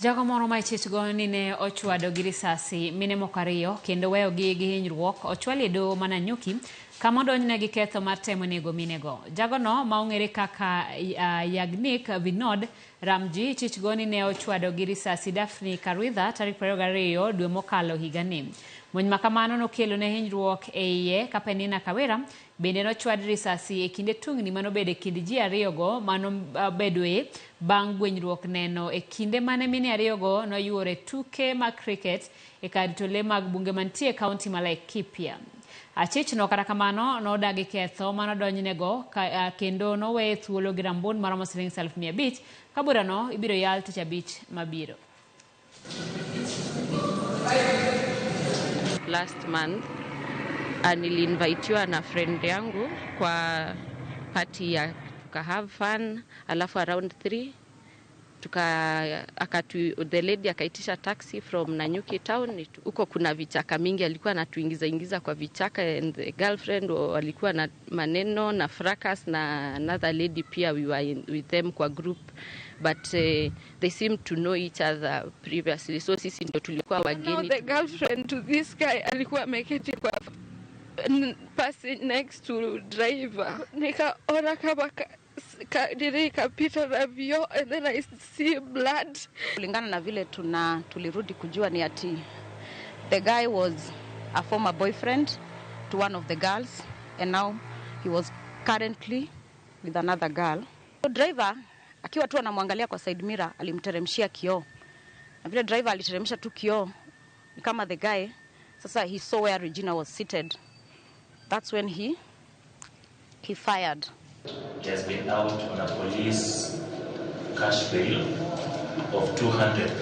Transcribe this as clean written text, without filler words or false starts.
Jago moro ma ichich go ni ne ochwado gi risasi mine moko ariyo kendo weyogi gi hinyruok ochwal e doho ma Nanyuki kama odonjne gi ketho mar temo nego minego. Jagono ma ong'ere kaka Yagnik Vinod Ramji ichich go ni ne ochwado gi risasi Daphne Karwitha tarik 22 dwe mokalo higani. Monj ma kamano nokelo ne hinyruok e iye ka Penina Kawira bende nochwad risasi e kinde tungni manobedo e kind ji ariyogo manobedoe bang' gwenyruok neno e kinde mane mine ariyogo noyuore tuke mag cricket e kar rito lee mag bunge mantie e kaunti ma Laikipia. Achich no kata kamano nodagi ketho manodonjnego kendo noweye thuolo gi rambun maromo siling 500,000 ka burano ibiro yal tich abich mabiro. Last month niliinvitiwa na friend yangu kwa party ya tuka have fun, alafu around 3 tuka akatu, the lady akaitisha taxi from Nanyuki town. Huko kuna vichaka mingi, alikuwa anatuingiza ingiza kwa vichaka, and the girlfriend walikuwa na maneno na fracas na another lady pia, we were with them kwa group, but they seemed to know each other previously, so sisi ndio tulikuwa wageni. Now the girlfriend to this guy alikuwa ameketi kwa passing next to driver, nikaona kama nini ikapita na vioo and then I see blood. Kulingana na vile tulirudi kujua ni ati the guy was a former boyfriend to one of the girls and now he was currently with another girl. So driver akiwa tu anamwangalia kwa side mirror alimteremshia kioo. Na vile driver aliteremsha tu kioo ni kama the guy sasa he saw where Regina was seated. That's when he fired. He has been out on a police cash bail of 200,000.